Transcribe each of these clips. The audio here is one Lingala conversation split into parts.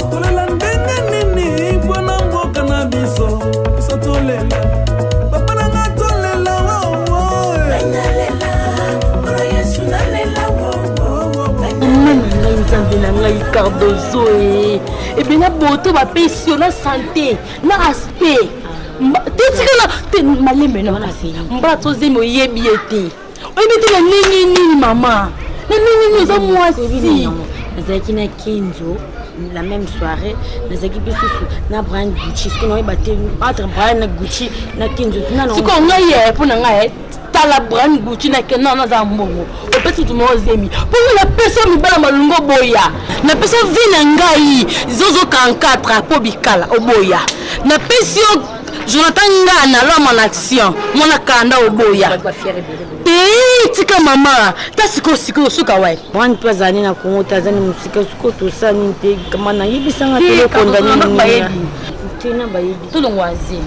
Tolela ndenge nini mpona mboka na biso, biso tolela papa na nga, tolela Mama na ngai, Nzambe na ngai, Cardozo e ebena boto bapesi yo na santé na aspect te, tikala te malembe na mbala tozemi, oyebi ye te, oyebi te na ndenge nini, mama, na ndenge nini oza mwasi. Nazalaki na Kenzo la même soirée, nazalaki mpe susu na Brian Gucci. Soki naoyeba te entre Brian na Gucci na Kenzo. Sikoyo ngai ye, mpo na ngai, tala Brian Gucci na Kenzo naza mbongo opesi mutu moko zemi mpo ngai napesa mibala malungo boya, napesa vi na ngai zozo 44 mpo bikala oboya, napesi yo Jonathan Ngana l'homme en action, mwana kanda oboya te. Tika mama, ta sikoyo, sikoyo suka wa. Brian mpe azali na Kongo te, azali mosika. Sikoyo tosala nini te kama nayebisanga te bayebi te na bayebi. Tolongwa zemi.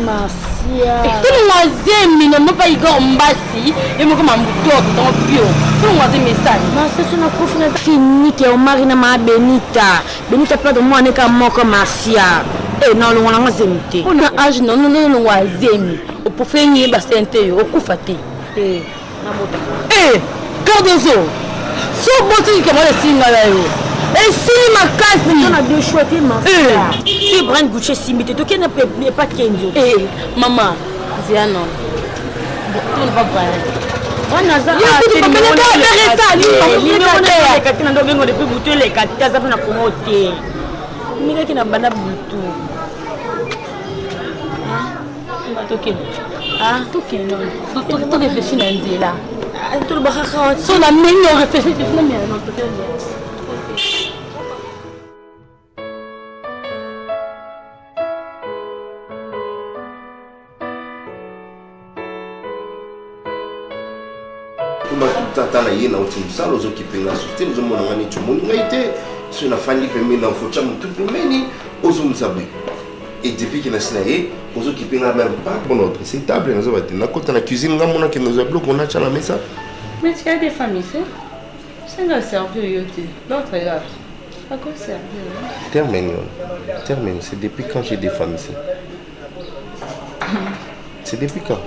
Marcia. Tolongwa zemi na mapa Igor Mbasi ye moko mambuto tongo pio, tolongwa zemi esali. Marcia, so nakufi na finike omari na maa Benita, Benita perdre mwana eka moko. Marcia e na olongwa nanga zemi te. Mpo na age nolongwa zemi, opofengi ye basente yo okufa te. Nabota. Cardozo, so botiki kamala esinga na yo esili makasi. Na deux choix te, Marcia. Si Brian Gucci esimbi te, tokende epa Kenzo. Mama ziano, tona pa Brian. Wana aza te na ndo bengo depuis butu eleka te, aza mpe na Kongo te, mikaki na banda butu. Tokende, tokende, toréfléchir na nzela. Toloba kaka. So na ndenge oréfléchir na miano, tokende. Kuna tata na ye nauti mosala, ozokipe nga susu te, ozomona nga neti omoni ngai te. Soki nafandi pembeni na fotya motu pembeni, ozongisa boye. Et depuis ke nasi na ye, ozokipe nga même pas mpona odresser table. Nazoba te, nakota na cuisine, nga mona kende ozwa biloko natya na mesa. Mais tu as des femmes ici. C'est un servir yo te. L'autre est là. À quoi servir? Termine, termine. C'est depuis quand j'ai des femmes ici? C'est depuis quand?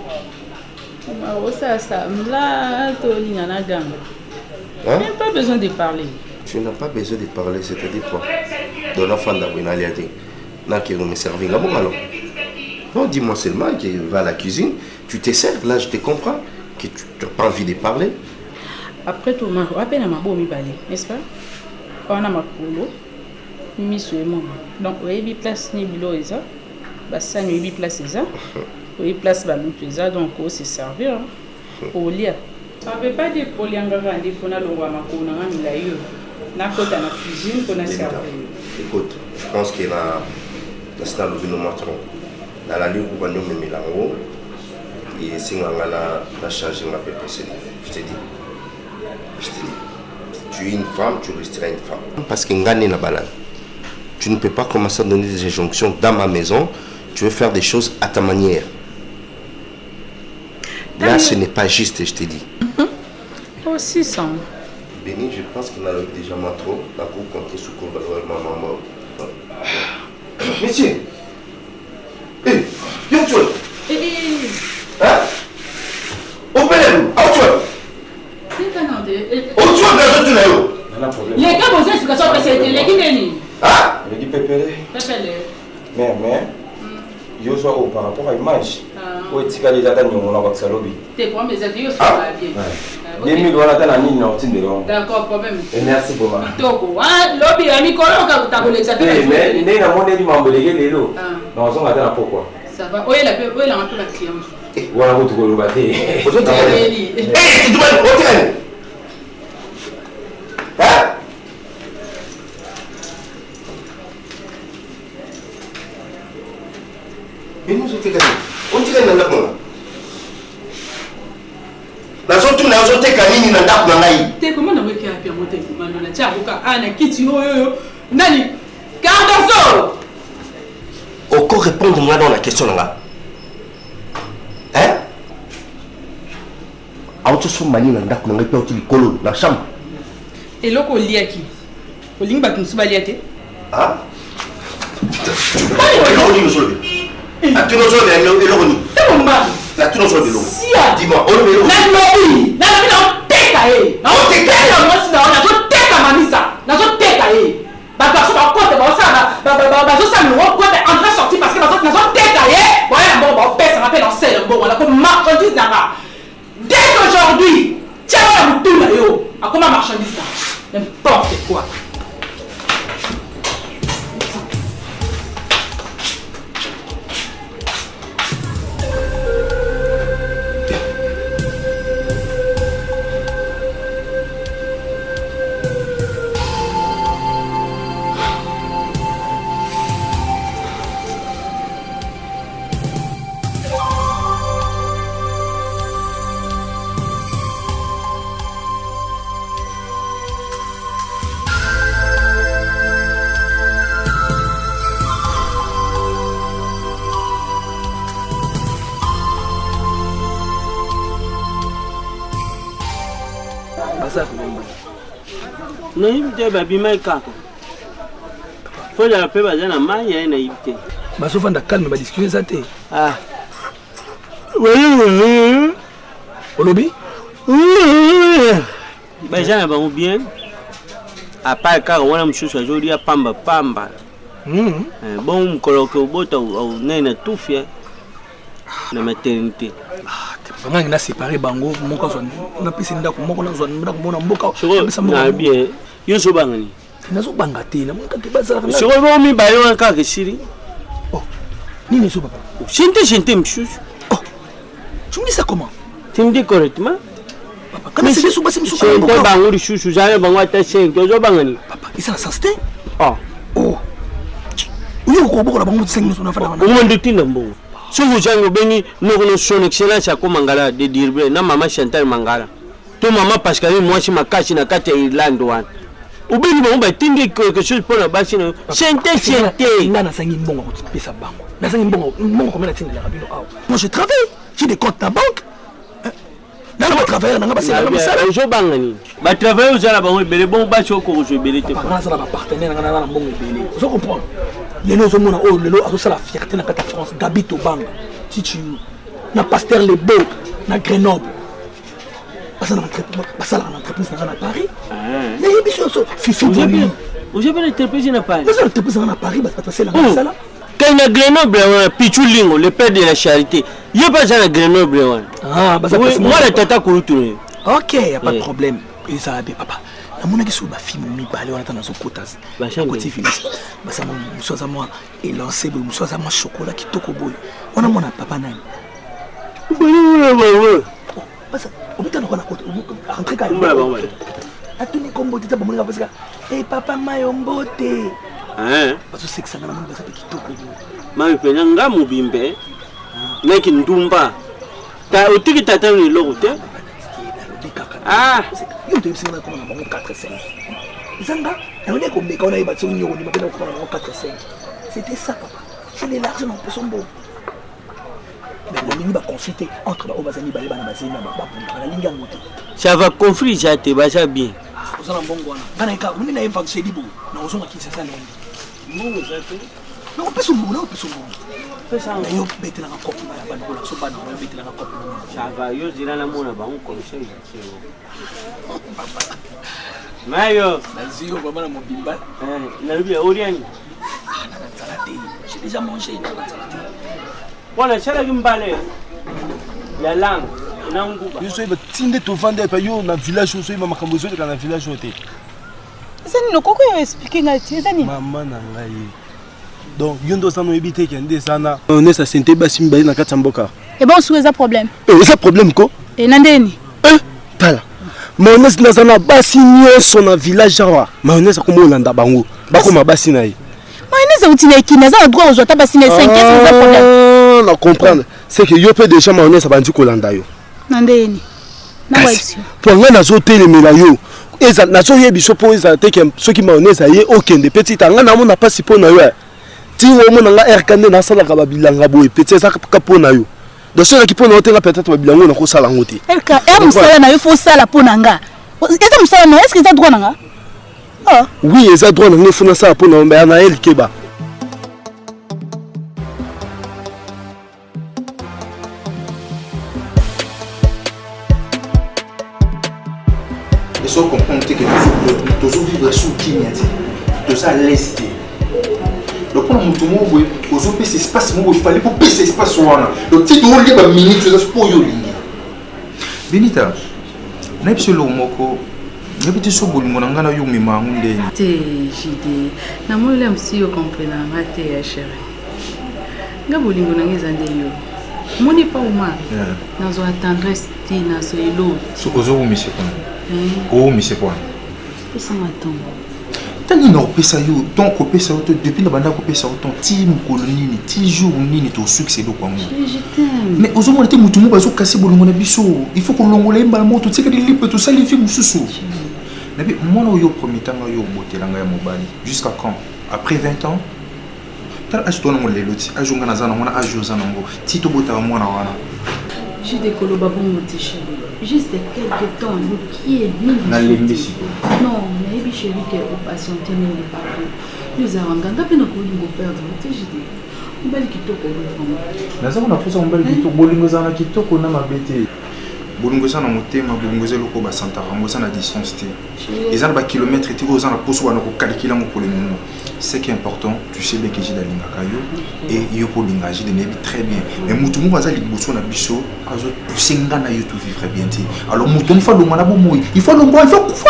Ça, ça, là, tu as Hein? Pas besoin de parler. Tu n'as pas besoin de parler, c'est-à-dire quoi? Donc, l'enfant d'Abouinaliade, n'a qu'à me servir. Bon, alors. Non, dis-moi seulement que va à la cuisine, tu te sers, là je te comprends, que tu n'as pas envie de parler. Après tout, ma appelle ma beau mibale, n'est-ce pas? On a makolo, miso emona. Donc, oyebi place ni bilo eza, basani oyebi place eza, oyebi place balutu eza, donc ose servir, olia. Ça veut pas dire koliangaka nde fo nalongwa makolo na nga milai oyo nakota na cuisine mpona servir. Écoute, je pense que na nasi nalobi no mwa trop nalali okuka nde omemela yango, esenga nga na change nga mpe procédé. Je te dis, je te dis, tu es une femme, tu resteras une femme, parce que nga nde na balala. Tu ne peux pas commencer à donner des injonctions dans ma maison. Tu veux faire des choses à ta manière. Là, ce n'est pas juste, je te dis. Oh, 600. Béni, je pense qu'il a déjà moins trop. La cour compter sous maman. Monsieur. Hé, viens tu Hein? Opelez-vous. Ah, tu vois. Oh, tu vois, tu l'as. Les gars, vous êtes situation précédente. Les Guinéens. Hein? Eleki pepele. Pepele. Mais yo zwa oyo par rapport à image oyo etikali, eza ata niongo na bakisa lobi. Te problème eza te, yo soka bien. 2000 wana ata na nini na otindela wango. D'accord, problème. Et merci vraiment. Kitoko. Ah, lobi ya mikolo takolekisa te. Te, mais ndenge namoneli mambo eleki lelo, nazonga ata na pokwa. Ça va. Oyela mpe, oyelanga mpe baclient mosusu. Wana kutu koloba te. Oyeli. Eh, tu vas otikali. Hein? Bino ozoteka nini? Otikali na ndako na nga. Nazotuna, ozoteka nini na ndako na ngai? Te, koma na weki api yango te, komando na tia yango a na kiti oyo oyo nani Cardozo. Oko répondre nga dans la question na nga. Hein? Auti osomba nini na ndako na ngai mpe auti likolo na chambre? Eloko oliaki. Olingi bato mosusu balia te? Ah? Eloko nini ozoloba? Natuni ozoloba eloko nini? Natuni ozoloba eloko. Dis-moi, oloba eloko. Nalobi, nalobi naoteka ye. Naoteka mwasi na yo, nazoteka mamisa, nazoteka ye. Bato baso bakota baosala bazosala milongo kota entrée sortie parce que nazoteka ye, baya na mbongo baopesanga mpe naosala mbongo wana ko marchandise na nga. Dès aujourd'hui, tia wana mutu na yo, akoma marchandise na. N'importe quoi. Nayebi te babimaki kaka fozala mpe baza na mai yaye nayebi te bazovanda calme badiscussion eza te ah. olobi baza na bango bien apart kaka wana mosusu azolia pamba pamba hmm. eh, bongo mokolo oke obota nai na tufi eh, na maternité ah, bangangi na separe bango moko azwa napesi ndako moko nazwa ndako moko na mboka bien yo ozobanga nini nazobanga te namoni kaka bazalaka sikoyo bongo mibale wana kaka esili oh nini ezo papa chante chante mosusu oh tu me dis ça comment tu me dis correctement papa kana c'est biso basi mosusu chante bango lisusu zala bango ata 5 ozobanga nini papa eza na sens te oh oh oyo okobokola bango 5 nyonso nafanda wana omondo tinda mbongo soki ozangi obengi noko no son excellence ako mangala de dirbe na mama chantal mangala to mama pascaline mwasi makasi na kati ya irlande wana obengi bango batindi quelque chose mpo na basi na yo sente sente nga nazangi mbongo kopesa bango nazangi mbongo mbongo combien natindelaka bino awa moi je travaille j'ai des comptes na banque nana batravailleur nanga basalaka mosala ozobanga nini batravailleur oza na bango ebele bongo basi okokozwa ebele te nga naza na bapartenaire nanga naza na mbongo ebele ozo comprendre lelo ozomona oyo lelo azosala fierté na kati ya france gabi tobanga tichiu na pasteur lebo na grenoble basalaka na entreprise nanga na paris ah. nayebi so so fifi oza mpe na entreprise na paris naza na entreprise nanga na paris bato basalelanga oh. mosala kai na grenoble wana pichu lingo le père de la charité ye mpe aza na grenoble wana ah, mwana tata kulutu na ye ok ya pas de eh. problème ezala be papa namonaki soki bafilme mibale wana ata nazokota koti village baza mosu aza mwa elance boye mosu aza mwa chocolat kitoko boye wana mwana papa nani Basa, obeta na kona kote, rentre ka. Kumbala bango bale. Atuni kombo te ba moninga basika. Eh papa mayo mbote. Eh. Bazo sekisa nga na moni baza pe kitoko. Mayo pena nga mobimbe. Naki ndumba. Ta otiki tata no eloko te. Ah. Yo to yebisi nga na koma na bango 4 5. Zanga, yango nde komeka wana yeba soki nyoko ndima pe na koma na bango 4 5. C'était ça papa. Je l'ai l'argent dans son bon. Mais nalingi ba conflit te entre baoyo baza mibale bana bazeli na babundaka nalingi yango te. Ça va conflit eza te baza bien. Ah, oza na mbongo wana nga nayeka onde na évangélie boye nakozonga kinshasa lundi. Mbongo eza te. Nakopesa mbongo nakopesa mbongo. Na yo betelaka kope bana bana kolakisa bana yo betelaka kope. Ça va yo zela namona bango comme ça Mayo. Nazwi yo vraiment na mobimba. Eh, nalobi oliani. Ah, na nzala te. J'ai déjà mangé, na nzala te. Wana nasalaki mbale ya langue na nguba. Yo soyeba ti nde tovanda epa yo na village oyo soyeba makambo ezoleka na village oyo te. Eza nini okoki oyo explike ngai ti eza nini? Mama na ngai. Donc yo nde oza noyebi te ke nde eza na mayonnaise asente basi mibale na kati ya mboka. Ebongo suka eza problème? Eh, eza problème ko. E na ndeni? Eh, tala. Mayonnaise naza na basi nyonso na village awa. Mayonnaise akoma olanda bango. Bakoma basi na ye. Mayonnaise euti na ekini aza na droit kozwa ata basi na ye 5 qu'est-ce eza problème? Ah, na comprendre. C'est que yo mpe déjà mayonnaise abandi kolanda yo. Na ndeni? Kasi mpo ngai nazotelemela yo eza nazoyebi so mpo ezala te ke soki mayonnaise aye okende mpe tita ngai namona mpasi mpo na yo eh. ti omona nga rk nde nasalaka babilanga boye peti eza kaka mpo na yo donc soki ezalaki mpo na yo te nga peut-être babilanga oyo nakosala yango te rk ya mosala na yo fo osala mpo na nga eza mosala na yo est ce que eza droit na nga? Ah oui eza droit na ngai fo nasala mpo na yo mais Anaël keba. Ezo comprendre te que tozo vivre sous kimia te. Toza à l'aise te. Donc mpona moto moko boye ozopesa espace moko boye fallait kopesa espace wana. Donc ti tokolia ba minutes eza mpo oyo olingi. Benita, nayebi biso eloko moko nayebi te so bolingo na ngai na yo omema yango ndeni. Te JD, namoni la mosusu yo comprena nga te ya chérie. Nga bolingo na nga eza nde yo. Omoni epa Omar, nazwa tendresse te, nazwa eloko te. So ozowumisa pona? Owumisa pona? Pesa nga temps. Ntango nini nakopesa yo temps? Kopesa yo to depuis na banda kopesa yo temps ti mokolo nini ti jour nini tosukisa eloko yango? Mais ozomona te motu moko azokasi bolingo na biso, il faut kolongola ye mbala moko, totikali libre, tosali vie mosusu. Nabi mwana oyo prometanga yo obotela ngai ya mobali jusqu'à quand? Après 20 ans? Tala age toza nango lelo ti age nga naza nango na age oza nango ti tobotaka mwana wana. Jude koloba bongo te chéri, juste quelque temps mokie mingi. Nalembi sikoyo. Non, nayebi chéri ke opatiente mingi, pardon. Yo ozalaka nganga mpe nakolinga operdre te Jude. Mobali kitoko oyo vraiment. Naza kona posa mobali kitoko, bolingo ezala na kitoko na mabe te. Bolingo eza na motema, bolingo eza eloko basantaka yango, eza na distance te. Eza na bakilomètre te oyo oza na poso wana kokalikila yango pour le moment. Ce qui est important, tu sais bien que Gilles alingaka yo et yo ko linga Gilles nayebi très bien. Mais mutu moko aza liboso na biso azo pousser nga na yo to vivre bien te. Alors mutu il faut longwa na bomoi, il faut longwa, il faut kufa.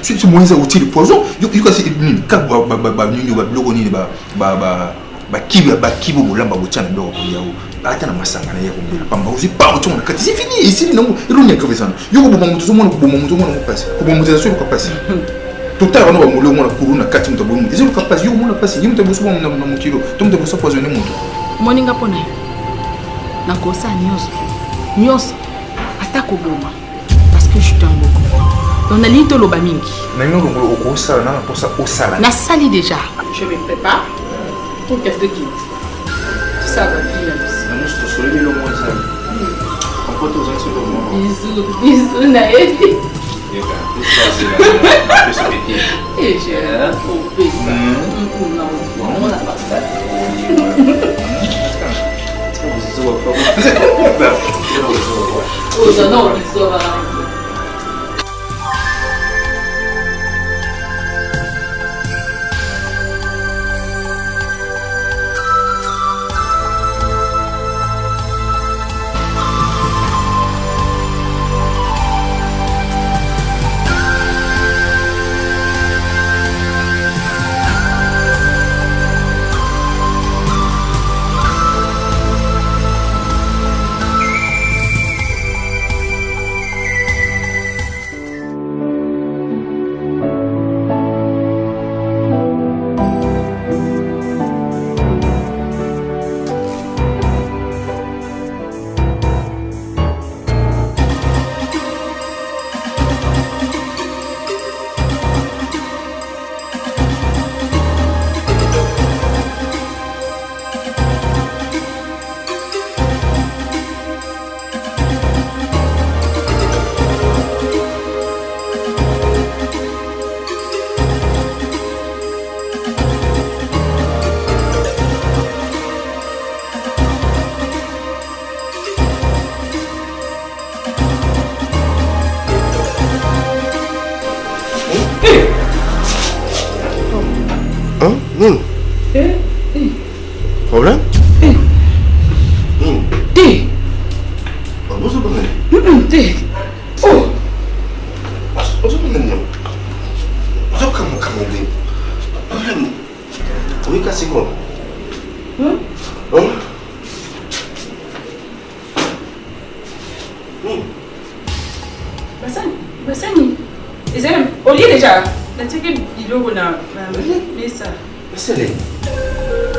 Soki so moyen eza otie le poison, yo yo kasi nini ka ba ba ba nini ba biloko nini ba ba ba bakibi bakibi bolamba botia na biloko kolia o ata na masanga na ye komela pamba ozwi pa otiongo na kati c'est fini esili nango eloni ya grave ezana yo koboma moto ozomona koboma moto omona ngo mpasi koboma moto eza so eluka mpasi totala wana bamoli omona kuru na kati moto abomi moto eza eluka mpasi yo komona mpasi ye moto aboso na mokilo to moto aboso poisonne moto omoni nga mpo na yo nakosala nyonso nyonso ata koboma parce que je t'aime beaucoup donc nalingi toloba mingi nalingi olongola okosala na mposa osala nasali déjà je me prépare pour que te quitte tosala bavie na biso na nyonso tosoleli elongo ezali kompote ozangisi elongo bisous bisous nayebi Hein? Nini? Eh, eh. Problème? Eh. Nini? Te. Ozobanga nini? Te. Oh. Ozobanga nini? Ozokamwa-kamwa nde. Problème. Oyika sikoyo. Hein? Hein? Nini? Basani, basani. Ezali olie déjà. Natiaki biloko na mesa. Esele.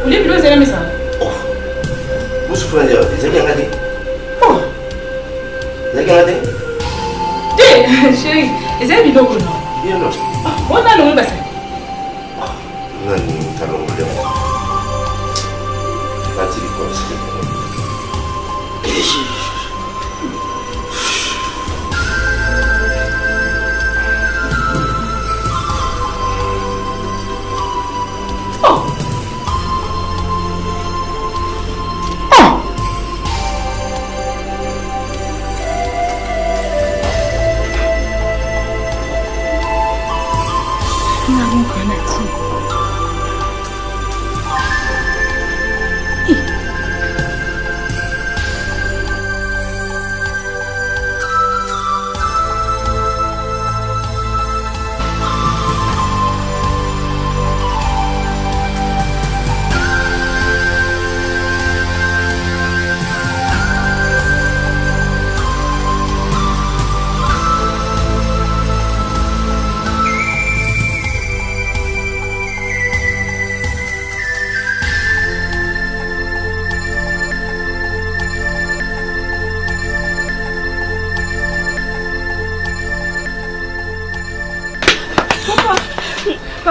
Olie biloko ezali na mesa. Oh. Bosufuna nde ezali yanga te. Oh. Ezali yanga te. Te, chérie, ezali biloko no. Bien no. Ona longo basani. Nani talongoli yango? Nati likolo sike. Nga ti.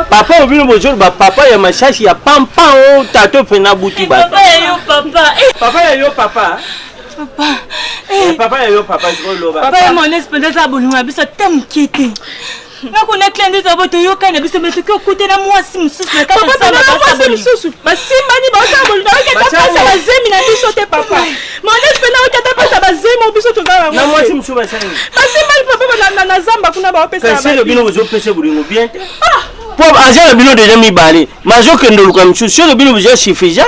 Papa obino bozolo ba papa ya masasi ya pampa o tato pena butu ba. Papa ya yo papa. Papa ya yo papa. Papa. Eh, papa ya yo papa oloba. Papa ya mon esprit eza bolingo na biso ata moke te. Nakuna clan nde zabo toyokani na biso me toki okutana mwasi mosusu na kati mwasi mosusu basimbani baosala bolingo oki ata pesa bazemi na biso te papa monesi mpe naoki ata pesa bazemi oyo biso toza Na nango mwasi mosusu basali. basimbani papa na zamba kuna baopesa Kasi bino bozopesa bolingo bien te. Po aza na bino deja mibale, mais azokende oluka mosusu. Soki bino boza suffisant.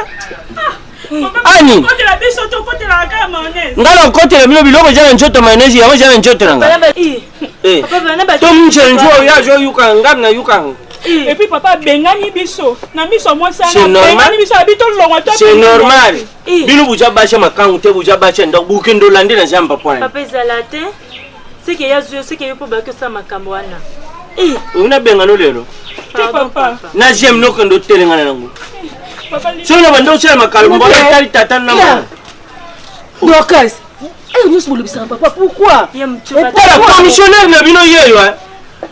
Ani. okotela biso te okotelaka kaka mayonnaise Nga na kokotela bino biloko eza na nzoto mayonnaise yango eza na nzoto na nga. Eh. To mnjenjo oyo azoyuka nga na yuka yango. Et puis papa abengani biso na miso ya mwasi C'est wana normal. abengani biso abi tolongwa to C'est normal. Bino boza basi ya makangu te boza basi ya ndako bokende olande na zamba pwana. Papa ezala te seke ya zuyo seke yo mpo baki osala makambo wana. Oyo nabengano lelo. te papa Na jeme nokende otelengana nango. Soki na banda osala makalo mbona etali tata na mama. Dorcas, eh nyonso bolobisaka papa pourquoi? Tala commissionnaire na bino yeyo eh.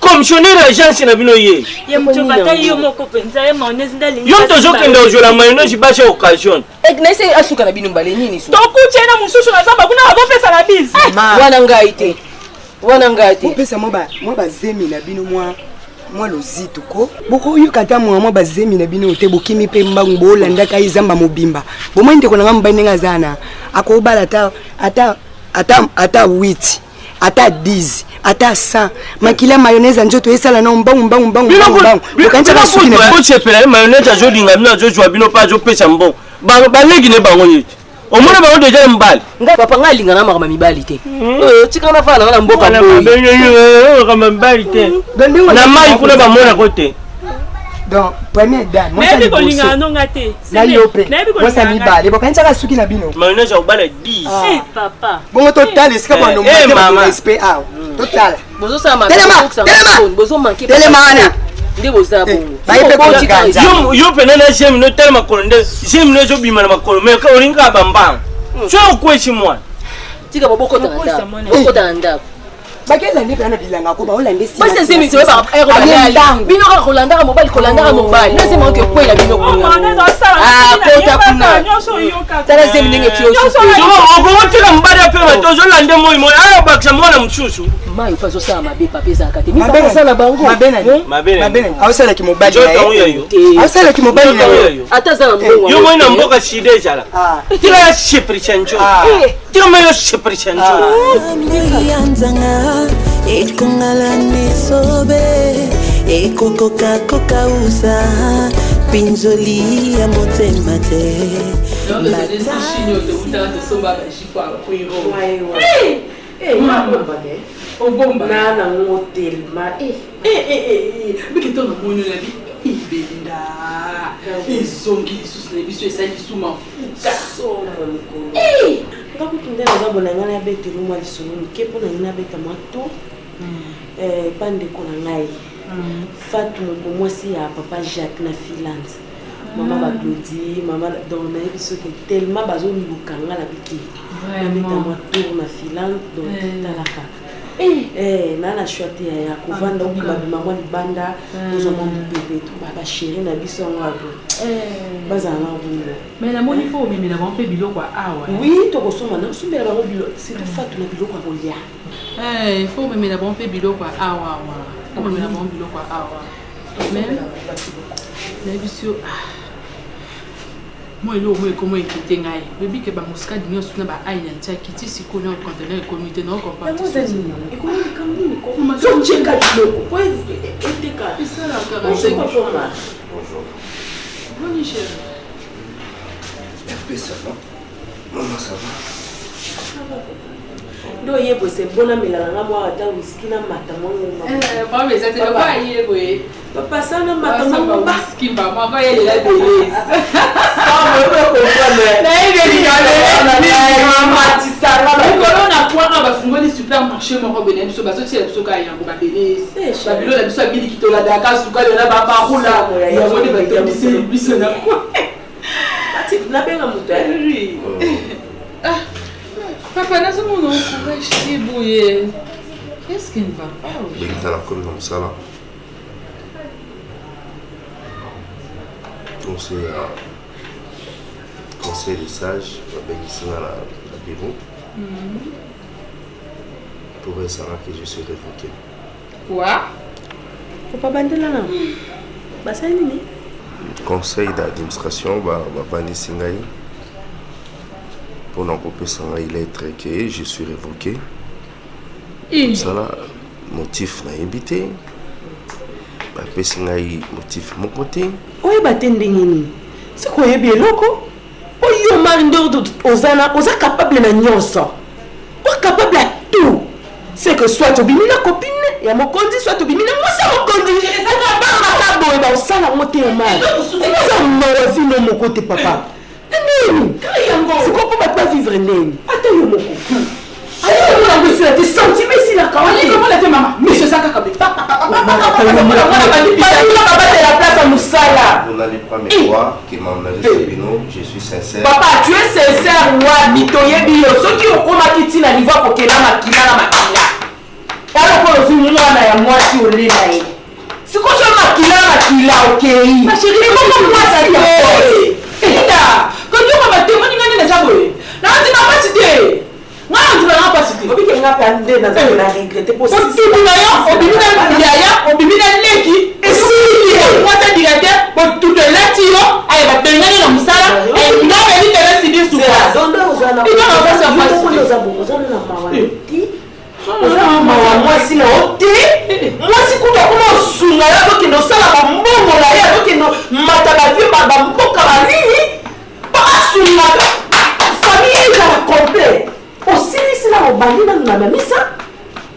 Commissionnaire agence na bino ye. Ye moto ata yo moko mpenza ye mayonnaise nde alingi Yo moto ozokende ozwela mayonnaise basi ya occasion. Naese asuka na bino mbale nini so? tokuti ye na mosusu na zamba kuna bazopesa na bise Wana ngai te. Wana ngai te. Bopesa mwa bazemi na bino mwa mwa lozito ko bokoyoka ata mwa mwa bazemi na bino te bokimi mpe mbangu bolandaka ye zamba mobimba bomoi ndeko na nga mobali ndenge aza na akobala ata ata ata ata 8 ata 10 ata 100 makila ya mayonnaise ya nzoto esala nao mbangu mbangu mbangu mbangu mbangu bokanisaka suki na bosepela ye mayonnaise azolinga bino azozwa bino mpe azopesa mbongo baleki ne bango ye te omona bango deja na mobali Ngai papa ngai alingana makambo ya mibali te. Eh, tika na fana na mboka boye. makambo ya mibali te na mai kuna bamonako te donc première dame mwasi ya nayebi kolingana liboso nonga te na yo mpe Nayebi mwasi ya kolingana mibale bokanisaka suki na bino mayonnaise akobala 10 Eh, papa bongo totala esika Eh, eh, banomate mama. respect awa totala Bozosala Telema, makambo telema. bozo manquer. Telema wana. Nde boza bongo. baye mpe kotikanza yo pene na jemi notala makolo nde jemi no ezobima na makolo mais olingi kaka bambanga so okwesi mwana Tika bobokota na ndako. Bokota na ndako. bakelande mpena na bilanga ko baolande Basi ezemi toyeba mbangu bino kaka kolandaka mobali kolandaka mobali no ezemi oke kwela bino kuna. Ah, kota kuna. Tala zemi ndenge tio okokotika mobali apema te ozolande moi moi ayobakisa mwana mosusu Mai mpe azosala mabe papa ezalaka te. Mibali asala bango. mabe na Mabe na mabe na aosalaki mobali na Nzoto ye oyo Te. aosalaki mobali na ye Ata aza na mbongo. yo moi na mboka sida ezala Ah. tika ya seprisa nzoto tika ma yo seprisa nzoto ya nzanga ekongala nesobe ekokoka kokausa mpinzoli ya motema te obomba Na nango tellement. Eh. biki to namoni oyo nabi belinda ezongi lisusu na biso esali lisu mafuta Somo mikolo. Nga kutu nde naza bona ngai nabeteli mwa lisolo moke mpo na ngai nabeta mwa to epa ndeko na ngai Fatu moko mwasi ya papa Jacques na Finlande mama baglodi mama donc nayebi soki tellement bazoluka nga na biki nabeta mwa tour na Finlande donc tala kaka Eh, na na choix te yaya kovanda obimabima mwa libanda ozwa mwa mopepe to basheri na biso yango abo bazala na bongo mais namoni fo omemela bango mpe biloko ya awa oui tokosomba nasombela bango bilo surtout Fatu na biloko ya kolia Eh, fo omemela bango mpe biloko ya awa awa fo omemela bango biloko ya awa mais nayebi so Mwa eloko moko ekoma ekite ngai. Oyebi ke ba muscade nyonso na ba ail natiaki ti sikoyo na conteneur ekomi te nao comprendre. Yango eza nini yango? Ekomi likambo nini ko? Zotyeka biloko po eteka. Esalaka Bonjour papa Omar. Bonjour. Boni chérie. RP ça va? Maman ça va? Ça va papa. Nde oye boye c'est bon namela na nga mwa ata whisky na mata mwa ngomba. Eh, problème eza te lokola aye boye. Papa sana mata mwa ngomba. Whisky mba moko yelela delise. Likolo na kwanga bafungoli supermarché moko boye na biso bazotiela biso kaka yango babelesi babilo na biso ya miliki tolandaka sukali na babarula yango nde batondiseli biso na kwa nabenga moto ah, papa nazomona courage te boye qu'est-ce qui ne va pas Benita nakomi na mosala conseil ya conseil des sages babengisi nga na bureau pour esanga que je suis révoqué. Quoi? Papa bandela na basali nini? Conseil d'administration bavandisi ngai mpona kopesa ngai lettre que je suis révoqué. Mosala motif nayebi te, bapesi ngai motif moko te. Oyeba te ndenge nini? Soki oyebi eloko po yo Omar nde oza na oza capable na nyonso, oza capable ya tout. C'est que soit obimi na copine ya mokonzi, soit obimi na mwasi ya mokonzi. Obangaka boye baosala yango te Omar. Oza mawa vino moko te papa. Nini? Sikoyo mpo bato bavivre ndeni? Ata yo moko. Ayo yango esila te, sentiment esilaka wana. Komona te mama, miso eza kaka boye. Babatela place ya mosala. Vous n'allez pas me croire que maman bino, je suis sincère. Papa, tu es sincère wapi? Toyebi yo. Soki okomaki ntina niveau ya kokela makila na makila. Tala lokola ozwi mwana ya mwasi ole na ye. Sikoyo soki makila na makila okei. Ma chérie, ebongo mwasi ya boye. Linda, kondima ba te, moni nga nde naza boye. Naondima pasi te. Nga naondima nanga pasi te. Obike nga pe nde naza na regrette po botutu na yo obimi na yaya obimi na leki esili mwasi ya directeur botutu elati yo aye babengani na mosala nga benita na sibir souffrance. Oza na mawa te. Oza na mawa mwasi na yo te. Mwasi kutu akoma osunga yo azokende osala bambongo na ye azokende mata bavie bamboka banini mpo asunga famille ezala complet. Osilisi na obandi nanu na mamisa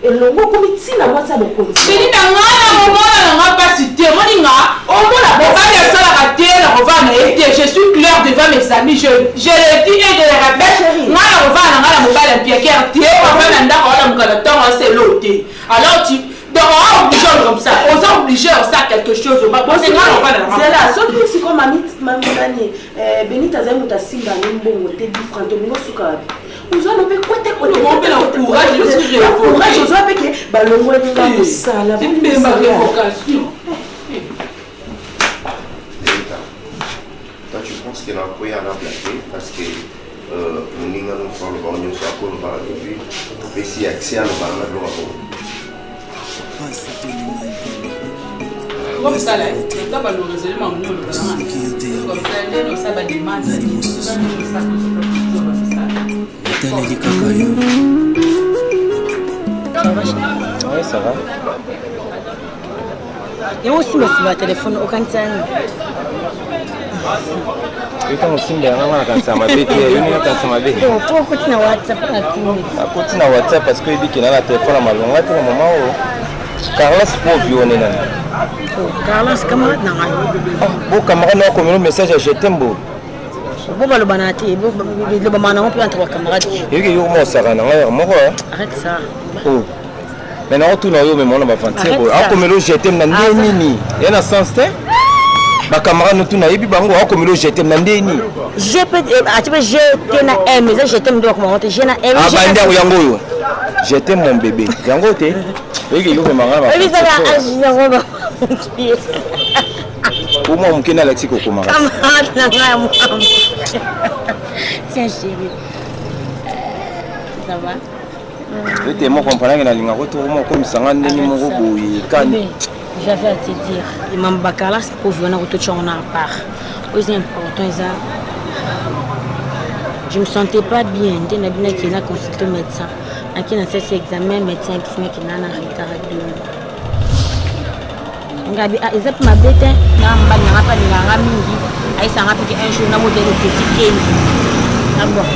elongo okomi ntina mwasi ya mokonzi. Belinda nga na komona na nga pasi te omoni nga omona mobali asalaka te na kovanda na ye te je suis claire devant mes amis je, je le dis et je le répète nga na kovanda na nga na mobali ya mpiakere te ovanda na ndako alamuka na ntongo aselo te alors tu donc oa obligé comme ça oza obligé osala quelque chose parce nga na kovanda na nga zela soki sikoyo mami mami nani eh, benita azali moto asimba ne mbongo te difrant olingi osuka wapi ozwa no mpe kwete courage ozwa mpe ke balongoli nga mosala mbemba révocation. Toi, tu penses que nakoya na blague parce que moninga no mosu aloba nyonso akoloba et puis opesi accès aloba na biloko ya bongo. Comme ça, là, toi, bah, le raisonnement, nous, le Comme ça, nous, ça va demander. Nataleli kaka yo. Ouais, ça va. Yango osimba nsima ya telefone okanisa nini? Yo ntango osimba yango nga nakanisa mabe te, yo ndenge nakanisa mabe. Po okoti na WhatsApp na tuni. Nakoti na WhatsApp parce que oyebi ke na na telefone ya malonga te na mama oyo. Carlos Povi one nani? Oh, Carlos camarade na ngai. Bo camarade na okomela message ya je t'aime bo. Bo balobana te, bo lobama nango mpe entre ba camarade. Yoki yo moko osaka na ngai moko. Arrête ça. Oh. Mais nakotuna yo mema na baventure boye akomela o je t'aime na nde nini ya na sens te bacamarade notuna yebi bango akomela o je t'aime na nde nini G pe atie pe G T na M eza je t'aime nde bakoma te G na M. Abandi yango yango oyo je t'aime mon bébé yango te oyiki yo mema ngai Oyebisaka age yango ba. Omwa moke nde alakisi kokomaka. Camarade na ngai ya mwambo. Tiens chérie. Ça va? Ete moko comprendre nalinga ko to moko komisa nga ndenge moko boye kani. J'avais à te dire, Imam Bakala, c'est pour venir au tout on a part. Oyo eza important eza Je me sentais pas bien nde na bino akende na consulte médecin. Ake na sasi examen médecin ayebisi nga kenda na retard ya deux mois. Ngabi ah eza mpe mabe te na mobali na nga mpe alingaka nga mingi ayebisa nga mpe ke un jour nabotela petit Kenzo. Ah bon.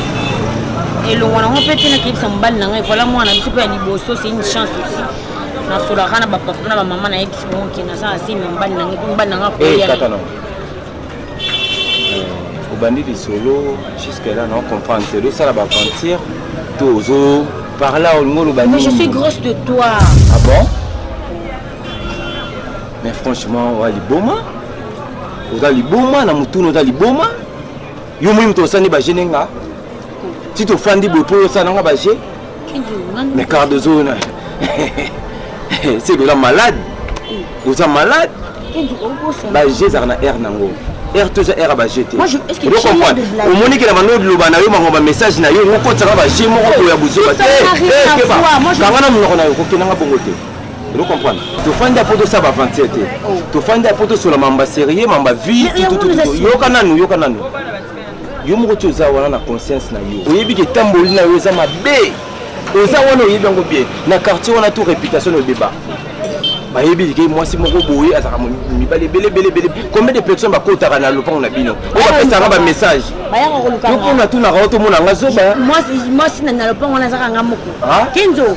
Elongwa nango mpe te nakeyebisa mobali na ngai voilà mwana biso mpe ya liboso c'est une chance aussi. Nasolaka na bapapa na bamama nayebisi bango ke naza na zemi ya mobali na ngai mpe mobali na ngai Eh, akoya. kata nango. Euh, obandi lisolo jusque là na comprendre te osala baaventure to ozo par là olingi oloba Mais je nini suis grosse de toi. ah bon mais franchement oza liboma oza liboma na motuna oza liboma yo moi moto osani bagene nga ti tofandi boye mpo osala nanga baje mais cardozo na seke oza malade oza malade baje ezalaka na aire nango aire to eza aire ya baje te omoni ke na bando oloba na yo bango bamessage na yo okotisaka baje moko boye ya buzoba te kanga na monoko na yo kokendanga bongo te ozo comprendre tofandi apo tosala baaventure te tofandi apo tosola mamba sérieux mamba vie yoka nanu yoka nanu yo moko ti oza wana na conscience na yo oyebi ke etamboli na yo eza mabe oza wana oyebi yango bien na quartier wana tout réputation na ebeba bayebi like mwasi moko boye azalaka mibali ebele ebele ebele combien de personnes bakotaka na lopango na bino oyo bapesaka bamessage yo mpo natunaka yo tomona nga zoba mwasi na lopango wana azaka nga moko kenzo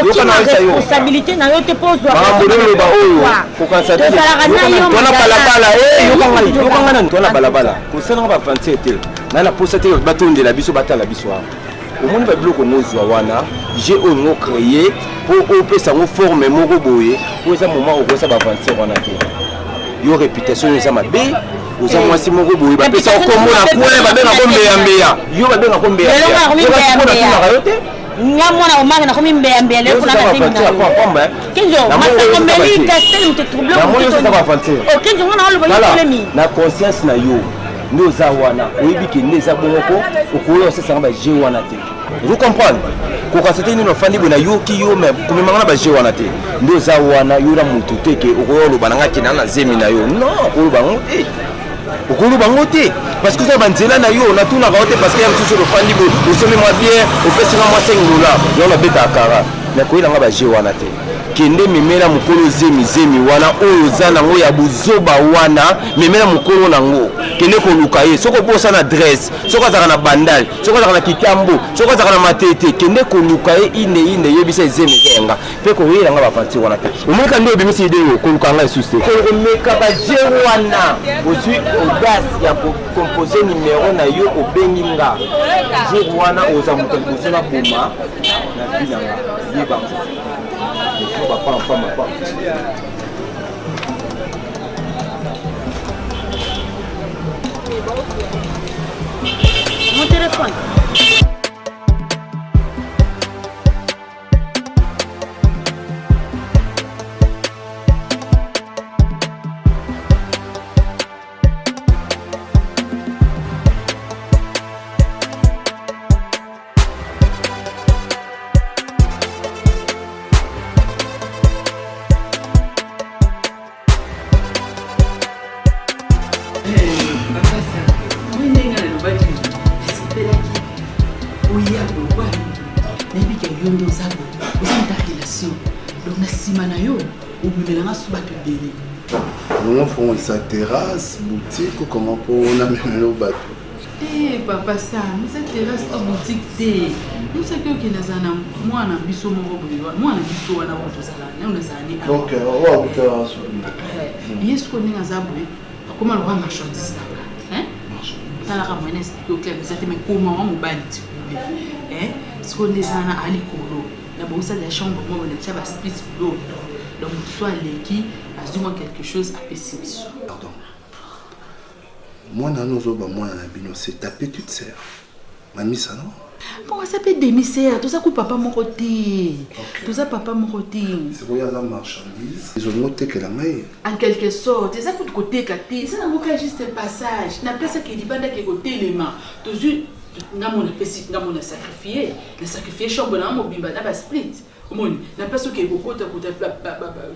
kokima responsabilité na yo te mpo ozwaloba oyo kokanisa tona balabala yokanga nani tona balabala kosalanga baventure te na na posa te batondela biso batala biso awa omoni babiloko ngo ozwa wana je oyo ngo créer mpo opesa yango forme moko boye mpo eza moment okosa baventure wana te yo réputation oyo eza mabe oza eh. mwasi moko boye bapesa yo kombo na coin babengako mbeyambeya yo babengako mbeyambeyatunaka yo te nga mwana omari nakomi mbeyambeya lelo mpona nazemi na yo kenzo masango meli castel moto trouble kenzo nga na oloba yo problemi na conscience na yo nde oza wana oyebi ke nde eza bongo ko okoya osesanga ba jeu wana te ozo comprendre kokasa te nini ofandi boye nayoki yo me komemanga na ba jeu wana te nde oza wana yo na motu te ke okoya oloba na nga ke na na zemi na yo non okoloba yango te okoloba yango te parce que oza banzela na yo natunaka yo te parce que ya mosusu ofandi boye osomi mwa bien opesi nga mwa 5 dollar yango nabetaka kara me koyela nga ba jeu wana te kende memela mokolo zemi zemi wana oyo oza nango ya buzoba wana memela mokolo nango kende koluka ye soki obosana adresse soki azalaka na bandal soki azalaka na kitambo soki azalaka na matete kende koluka ye inde inde yebisa ezemi eza yanga mpe koyela nga baventure wana te omonika nde obimisi ide oyo koluka nga lisusu te komeka baje wana ozwi audace ya kocompose numero na yo obengi nga jour wana oza moto ya liboso na boma na vie na nga yeba Mon téléphone. Bongo fongolisa terrasse boutique ou comment mpo namema yo bato Te papa Sam, eza terrasse to boutique te. Yebisaki okende azala na mwana biso moko boye wana, mwana biso wana oyo tozala naye nazala ne awa. Donc euh, oyo akuta soki. Eh, ye sikoyo ndenge aza boye akoma lokola marchandise na nga. Hein? Talaka moyen explique au clair eza te mais koma wa mobali ti kule. Hein? Sikoyo nde eza wana alikolo. Na bongisa ya chambre moko na tia ba split biloko. Donc moto so aleki azwi mwa quelque chose apesi biso. Pardon. Mwana wana ozoba mwana na bino c'est ta petite sœur mamisa non bon aza mpe demi sœur toza ku papa moko te toza papa moko te sikoyo aza marchandise ezolingi otekela ngai en quelque sorte eza kutu koteka te eza nango kaka juste passage na place ake libanda ake kotelema tozwi ngambo napesi ngambo na sacrifie na sacrifie chambre na nga mobimba na basplit omoni na place okeye kokota kota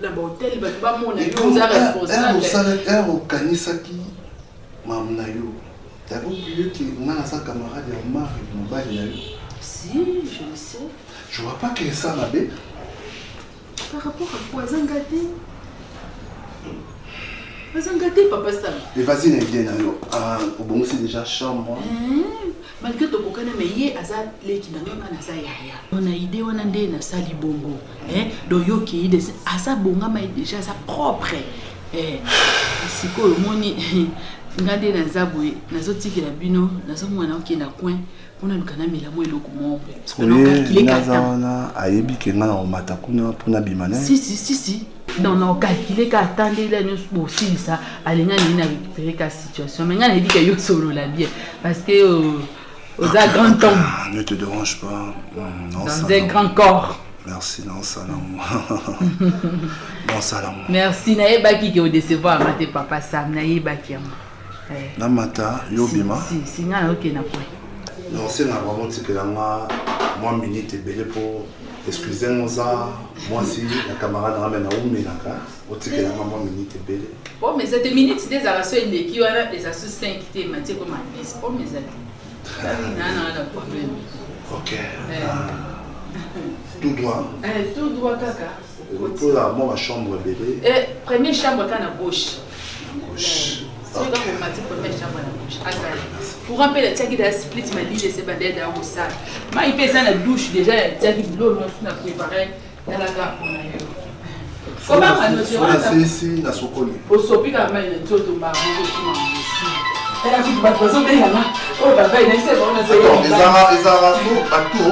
na bahotel bato bamona yo oza responsable heure okanisaki mamu na yo. T'avais oublié que nga naza camarade ya Omar mobali na yo. Si, je le sais. Je vois pas que ça mabe. Par rapport à quoi aza nga te? Aza nga te papa Sam. Et vas-y na idée na yo. Ah, obongisi déjà chambre. Mmh. Malgré tokokana mais ye aza leki na nga naza yaya. Na idée wana nde nasali bongo. Hein? Donc yo ki idée aza bongama déjà aza propre. Eh, sikoyo omoni nga nde naza boye nazotikela bino nazomona okenda coin mpona luka namela mwa eloko moko naza wana ayebi ke nga na komata kuna mpona bima na si si si si donc na okalkile ka ata nde ila nyonso bosilisa alinga nini na récupéré ka situation mais nga nayebi ke yo solola bien parce que euh, oza grand homme ah, ne te dérange pas hmm, non, dans un grand corps merci naosala yango naosala yango merci nayebaki ke odecevoir nga te papa sam nayebaki yango eh. namata yo bima si, si, nga nayoke na point naosenga vraiment otikela nga mwa minute ebele mpo excuse nga oza mwasi ya camarade nanga me naumelaka otikela nga mwa minute ebele pome eza te minute te ezalaka so eleki wana eza so 5 te matie ekoma 10 pome eza te nana na problème ok eh. ah. tout droit eh, tout droit kaka lokola mwa bachambre ebele eh, premier chambre kaka na gauche gauche soki kaka omati première chambre na gauche azali courant mpe natiaki da split malili ese bandele da kosala mai mpe eza na douche déjà natiaki biloko nyonso na prépare talaka mpona yo nasisi nasokoli osopi kaka mai na nzoto mbaaosi tala kutu bato bazobengama oyo babai na biso bango ezalaka so bato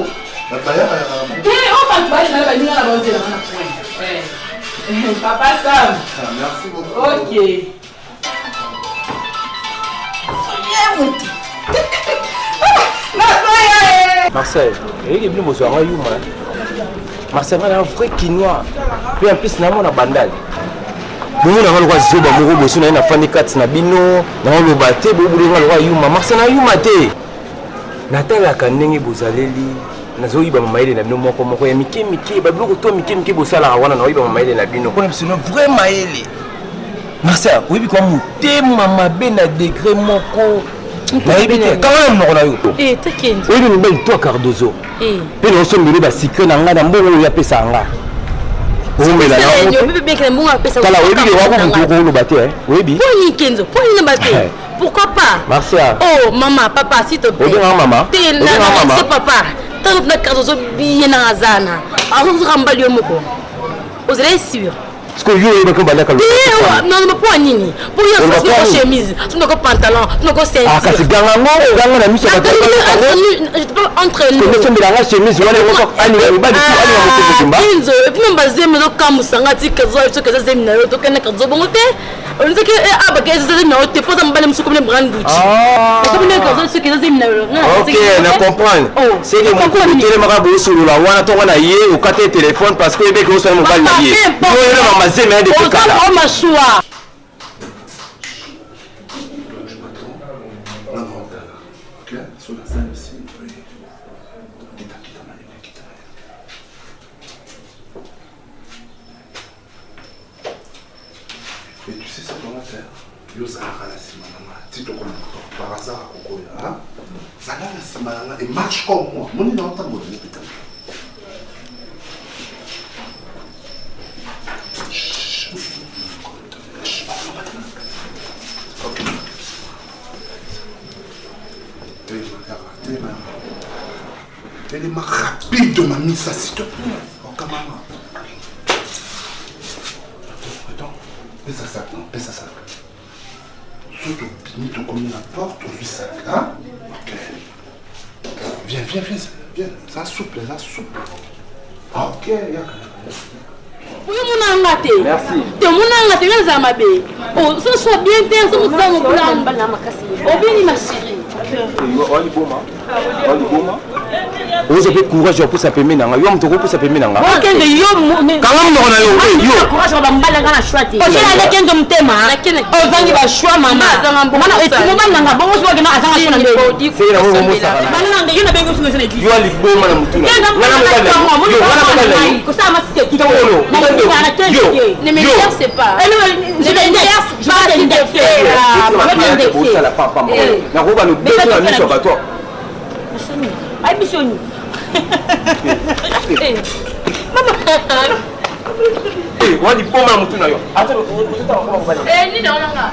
bato bayaka te oyo bato bayaka baninga na baozelanga na point eh. papa sam ah, merci beaucoup ok Marcel, eyeke bino bozwa nga yuma. Marcel nga na vrai kinois. Puis en plus na mona bandal. Bongo na nga lokwa zoba moko boso na ye nafandi kati na bino naoloba te bobulu nga lokwa yuma. Marcel na yuma te. Natalaka ndenge bozaleli nazoyiba mayele na bino moko moko ya mike mike babiloko to mike mike bosalaka wana naoyiba mayele na bino mpona biso na vrai mayele Marcel, oyebi kwa motema mabe na degre moko nayebi te kanga na monoko na yo eh, oyebi mobali to cardozo eh. mpe naosombele basikre na ngai na mbongo oyo apesa nga tala oyebi ke wako motu okoloba te oyebi poni kenzo poni na bate pourquoi pas Marcia oh mama papa s'il te plaît obenga mama te na papa ntango na cardozo bien na azana azozaka mbali yo moko ozalaki sûr sikoyo yo oyebaki obandaka non mpo ya nini mpo yo soki chemise soki nako pantalon soki nako ceinture kasi ganga ngo ganga na miso entre nous osombela nga chemise wana yango alinga mibali alinga moto mobimba inzo et puis même bazemi ezokamwisa nga ti kazo soki eza zemi na yo tokende kazo bongo te olizaki abaka eza zemi na yo te mpo oza mobali mosusu komine brand gucci okomine kazo soki eza zemi na yo ok na comprendre oh. seke mokolo otelemaka bosolola wana ntongo na ye okata ye telefone parce que oyebeki osala mobali na ye yo oyeba mazemi ya depuis kala masuwa Et tu sais ce qu'on va faire Yo zalaka na nsima na nga ti tokoma par hasard akokoya zala na nsima na nga et marche comme moi moni na otambola mopita Telema rapide mamisa s'il te plaît. Okamama. Attends, pesa sac, non, pesa sac. Surtout, bimi tokomi na porte, ozwi sac, hein? Ok. Viens, viens, viens, viens. Ça souple, ça souple. Ok, yaka, yaka. oyo mona nga te te omona nga te nga nazala mabe soso bien te obini ma chérie oza mpe courage ya kopusa pembe na nga yo moto okopusa pembe na nga okende yo kanga monoko na yo yo kenzo motema ozangi bachoix mama mobali nanga bongo soki akenda azanga choix na nde yo nabengi osunga eza na yo liboma na mutu kosala masisi Ne m'exerce pas. Ne m'exerce pas, s'il te plaît. théâtre bosala pampamba nakoyoka lobeto na miso ya bato. Ayebi soni. Wana liboma na motu na yo.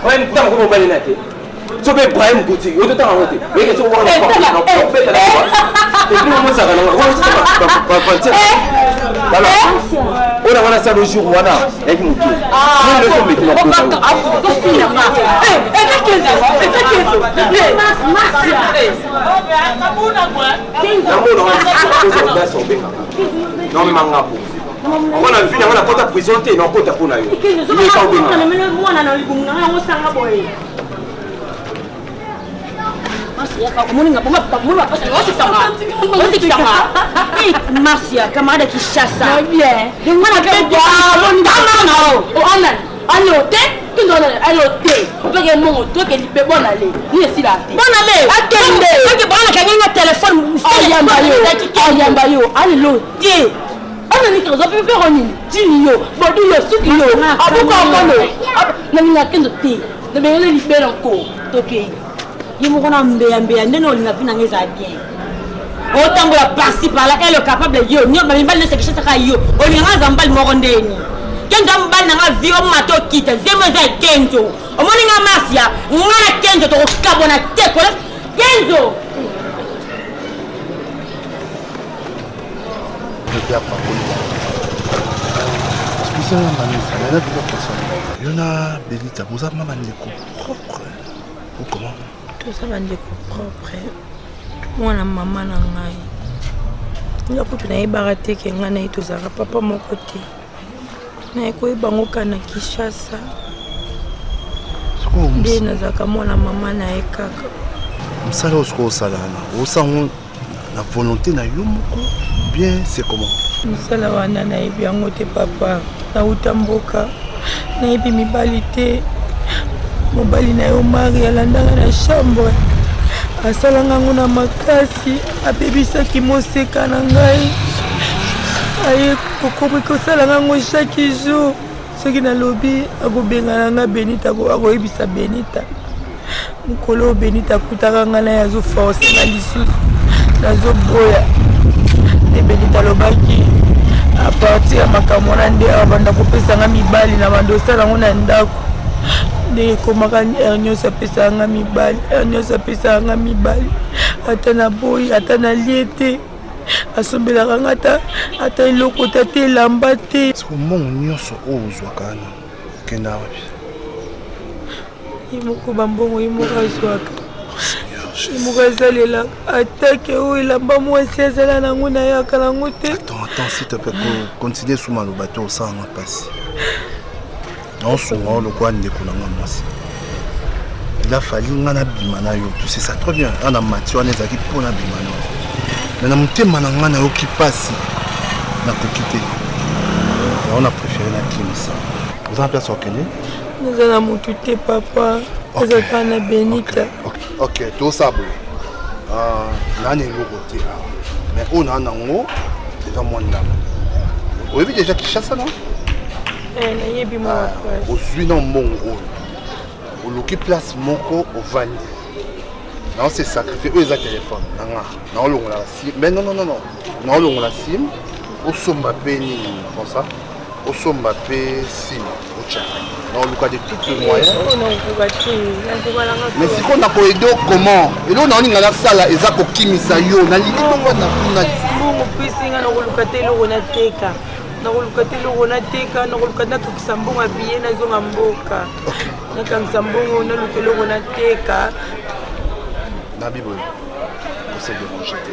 Otanga koma mobali na te. Soki Ibrahim Gouti, ototanga yango te. Oyeke soki wana obeta na epuis omosaka nango bavantiere. Tala oyo na wana salo jour wana yaki moke. Nini nyonso omeki na namona wana ozwa obengaka nomema nga po yango na vi nanga nakota prison te nakota mpo na yo meka obengaka. Marcia, camarade Kinshasa. Alo te kende wana alo te opeke mongo toke lipe bonale nini esila te bonale akende oke bana kangi nga telefone ayamba yo ayamba yo alelo te ana nini kaza pe pe nini jini yo bodi yo suki yo abuka mono nalinga kendo te nabengele libela nko tokei. Ye moko na mbeyambeya ndenge olinga vi nanga ezala bien, otambola parci par là, elle est capable yo nio bamibali nyonso Kinshasa yo olinga nga aza mobali moko ndeni Kenzo, mobali nanga vi omata okita zemo eza ya Kenzo. Omoni nga Marcia, nga na Kenzo tokokabwana te kola Kenzo. Yo na Benita boza ma bandeko propre ou comment? Toza bandeko propre, mwana mama na ngai. Nga kutu nayebaka te ke ngai na ye tozalaka papa moko te. Naye koyeba yango kaka na Kinshasa nde nazalaka mwana mama na ye kaka. Mosala oyo sikoyo osala wana, osala yango na volonté na yo moko bien, c'est comment? Mosala wana nayebi yango te papa. Nauta mboka, nayebi mibali te. Mobali na yo Mari alandanga na chambre, asalanga yango na makasi, abebisaki moseka na ngai. Aye kokomi kosalanga yango chaque jour. Soki nalobi akobengana nga Benita, akoyebisa Benita. Mokolo oyo Benita akutaka ngai na ye azoforce nga lisusu, nazoboya nde Benita alobaki a partir ya makambo wana nde abanda kopesa nga mibali na banda osala yango na ndako. Ndenge ekomaka heure nyonso apesaka nga mibali, heure nyonso apesaka nga mibali, ata naboyi ata nalie te, asombelaka nga ata ata eloko te, ata elamba te. Siko mbongo nyonso oyo ozwaka wana okenda wapi? Ye moko bambongo ye moko azwaka, ye moko asalelaka, atake oyo elamba mwasi azala nango nayaka nango te. Attends, attends, s'il te plaît, continue sous maloba te, osalanga mpasi. Naosunga yo lokola ndeko na nga mwasi. Il a fallu nga nabima na yo, tu sais ça très bien. Ana mati wana ezalaki mpo nabima na yo, mais na motema na nga nayoki mpasi, nakoki te. Yango na préféré nakimisa. Oza na place okende? Naza na motu te papa, naza kaka na Benita. Ok, tosala boye. Naa na eloko te awa, mais oyo naa nango eza mwa ndambo. Oyebi déjà Kinshasa, non? Nayebi mwa place. Ozwi na mbongo oyo, oluki place moko ovandi, nao se sacrifie. Oyo eza telefone na nga, naolongola sim. Mais non, non, non, non, naolongola sim, osomba mpe nini comme ça, osomba mpe sim otya. Naoluka de toutes les moyens. Oyo nakokoka te, nakokoka nanga. Mais sikoyo nakoyede yo comment? Eloko naoninga nasala eza kokimisa yo, nalingi tovanda kuna lisusu. Mbongo pesi nga, nakoluka te eloko nateka, nakoluka te eloko nateka, nakoluka nakokisa mbongo ya billet nazonga mboka, nakangisa mbongo naluka eloko nateka. Nabi boye, kose déranger te,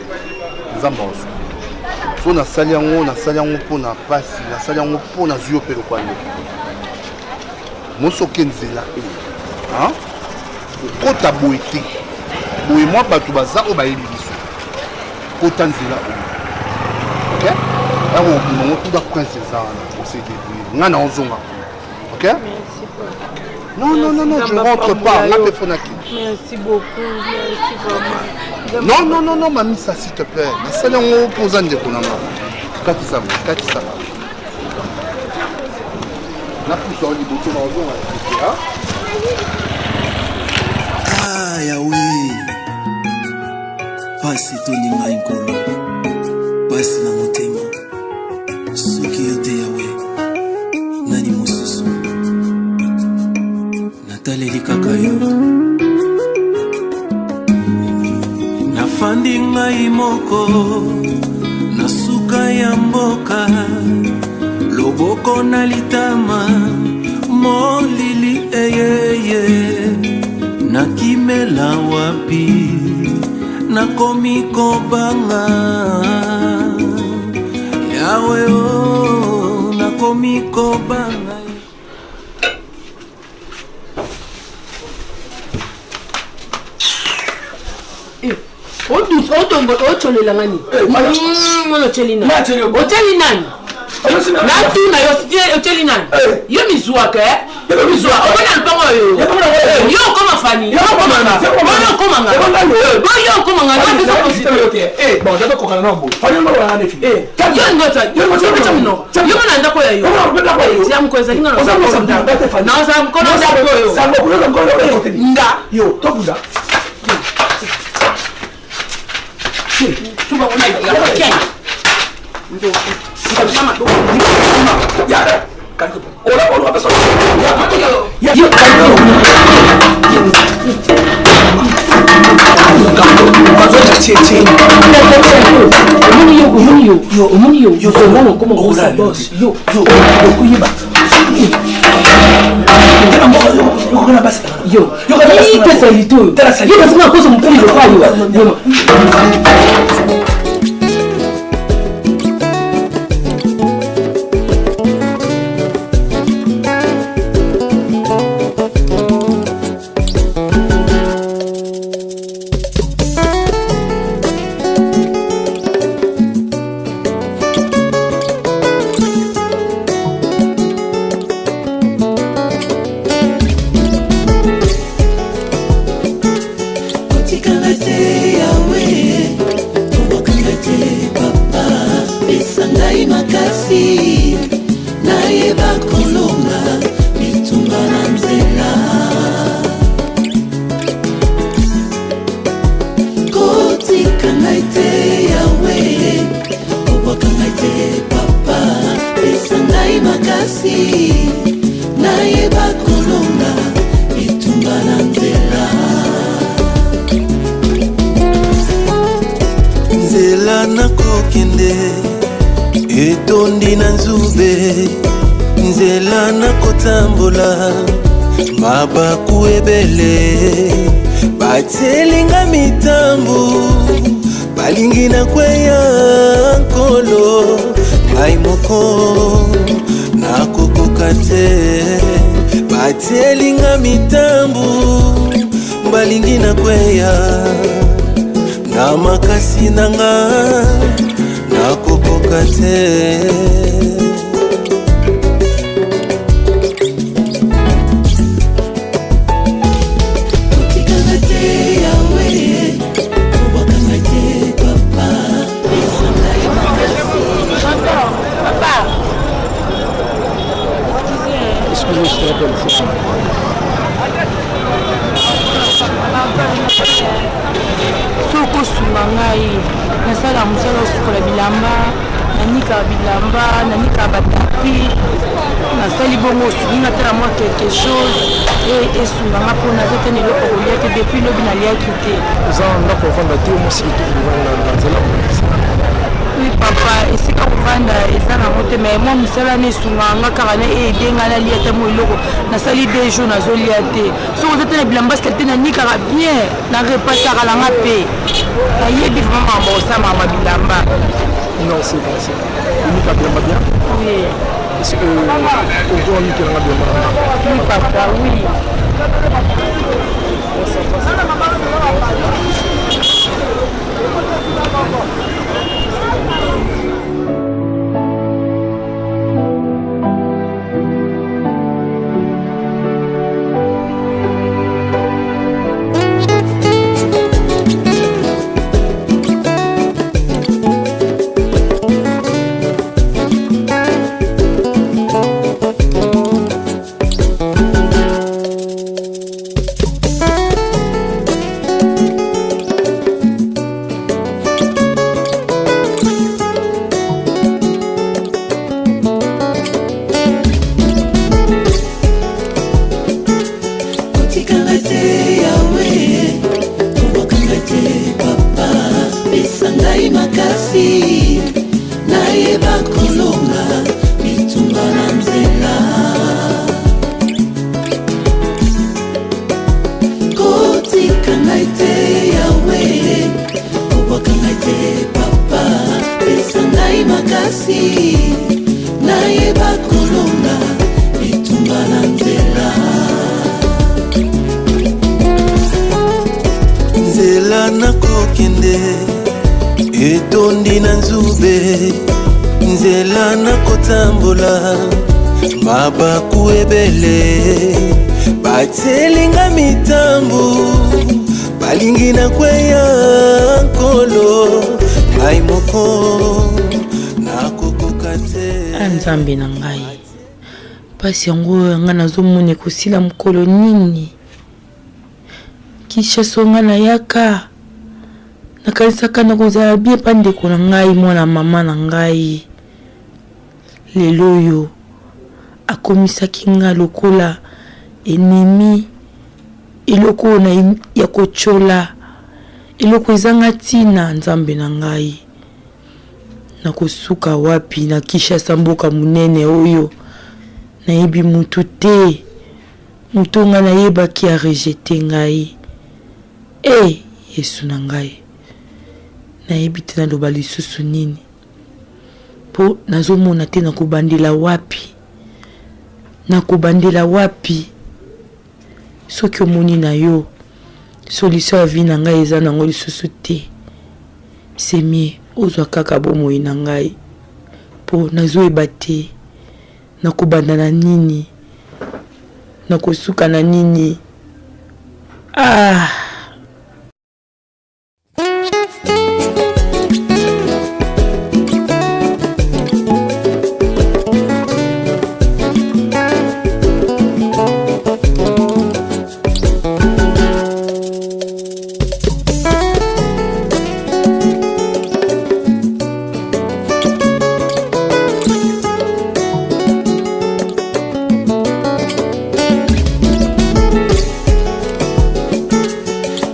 Nzambe akosunga. So nasali yango, nasali yango mpo na pasi, nasali yango mpo nazwi yo mpe lokwa ndeko mosoke nzela oyo okota boye te boye mwa bato baza oyo bayebi biso. Kota nzela oyo, ok? Yako obima ngo kuda prince eza wana, ose débrouiller, nga na ozonga kuna, ok? Merci papa. Non, non, non, non, je rentre pas, nga mpe fonaki. Merci beaucoup, merci vraiment. Non, non, non, non, mamisa, s'il te plaît, nasali yango mpo oza ndeko na nga. Katisa boye, katisa napusa yo liboso na ozonga na kete. Pasi etondi ngai Nkolo, pasi na motema. Soki yo te Yawe, nani mosusu? Nataleli kaka yo. Nafandi ngai moko na suka ya mboka, loboko na litama, molili eyeye. Nakimela wapi? Nakomi kobanga Yawe, oh, nakomi kobanga. Ocolela ngani mwana? Oceli nani? Oceli nani? Natuna yo, oceli nani? Yo mizwaka, mizwa omona lupango oyo, yo okoma fani, yo okomanga, yo okomanga, yo okomanga. Yo mona ndako ya yo ya moko ezali nga, nazala mokolo ndako oyo nga. Yo tobunda. Omoni yo, yo omona okoma kosa bos, yo okoyeba yo ite salite oyo yo bazinga kosa mokili lokola yo. Kotikanga te Yawe, kobwakanga te Papa, pesa ngai makasi nayeba kolonga bitumba na nzela. Kotika ngai te Yawe, kobwaka ngai te Papa, pesa ngai makasi nayeba kolonga bitumba na nzela. Nzela nakokende etondi na nzube, nzela nakotambola mabaku ebele, batielinga mitambu, balingi nakweya. Nkolo, ngai moko nakokoka te, batielinga mitambu, balingi nakweya, na makasi na nga nakokoka te. Kotikanga te Yawe, kobwakanga te Papa, pesa ngai makasi. Papa. Excuse-moi, je te rappelle. C'est bon. Soki osunga ngai, nasala mosala, osukola bilamba, nanikaka bilamba, nanikaka batapi, nasali bongo, osungi nga tala mwa quelque chose esunga nga, mpo naza te na eloko kolia te, depuis lobi naliaki te. Oza na ndako ovanda te? Mwasi kitoko, ovanda na nzela? Oui papa, esika kovanda eza nango te, mais mwa mosala na esungaka nga kaka na aide nga nalia ata mwa eloko. Nasali 2 jours nazolia te. Soki oza te na bilamba sika te, nanikaka bien, na repasaka nanga mpe nayebi vraiment makambo kosamaka bilamba. Non, c'est bon, c'est bon. Onika bilamba bien? Oui. Est-ce que okoki onikelanga bilamba? Oui papa, oui. Kotikanga te Yawe, kobwakanga te Papa, pesa ngai makasi nayeba kolonga bitumba na nzela. Kotika ngai te Yawe, kobwaka ngai te Papa, pesa ngai makasi nayeba kolonga bitumba na nzela. Nzela nakokende etondi na nzube, nzela nakotambola mabaku ebele, batielinga mitambu, balingi nakweya, nkolo ngai moko nakokoka te. A Nzambe na ngai, mpasi yango oyo ngai nazomona ekosila mokolo nini? Kinshasa oyo ngai nayaka, nakanisaka nakozala bien mpa ndeko na ngai, mwana mama na ngai. Lelo oyo akomisaki ngai lokola ennemi, eloko oyo na ya kotyola, eloko ezanga ntina. Nzambe na ngai, nakosuka wapi na Kinshasa, mboka monene oyo nayebi mutu te? Moto oyo ngai nayebaki a rejeter ngai. Eh Yesu na ngai, nayebi te naloba lisusu nini, mpo nazomona te nakobandela wapi, nakobandela wapi. Soki omoni na yo solution ya vie na ngai eza nango lisusu te, c'est mieux ozwa kaka bomoi na ngai, mpo nazoyeba te nakobanda na nini, nakosuka na nini. Ah!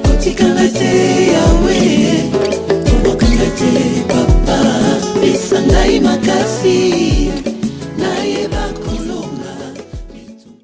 Kotikanga te Yawe, kobwakanga te.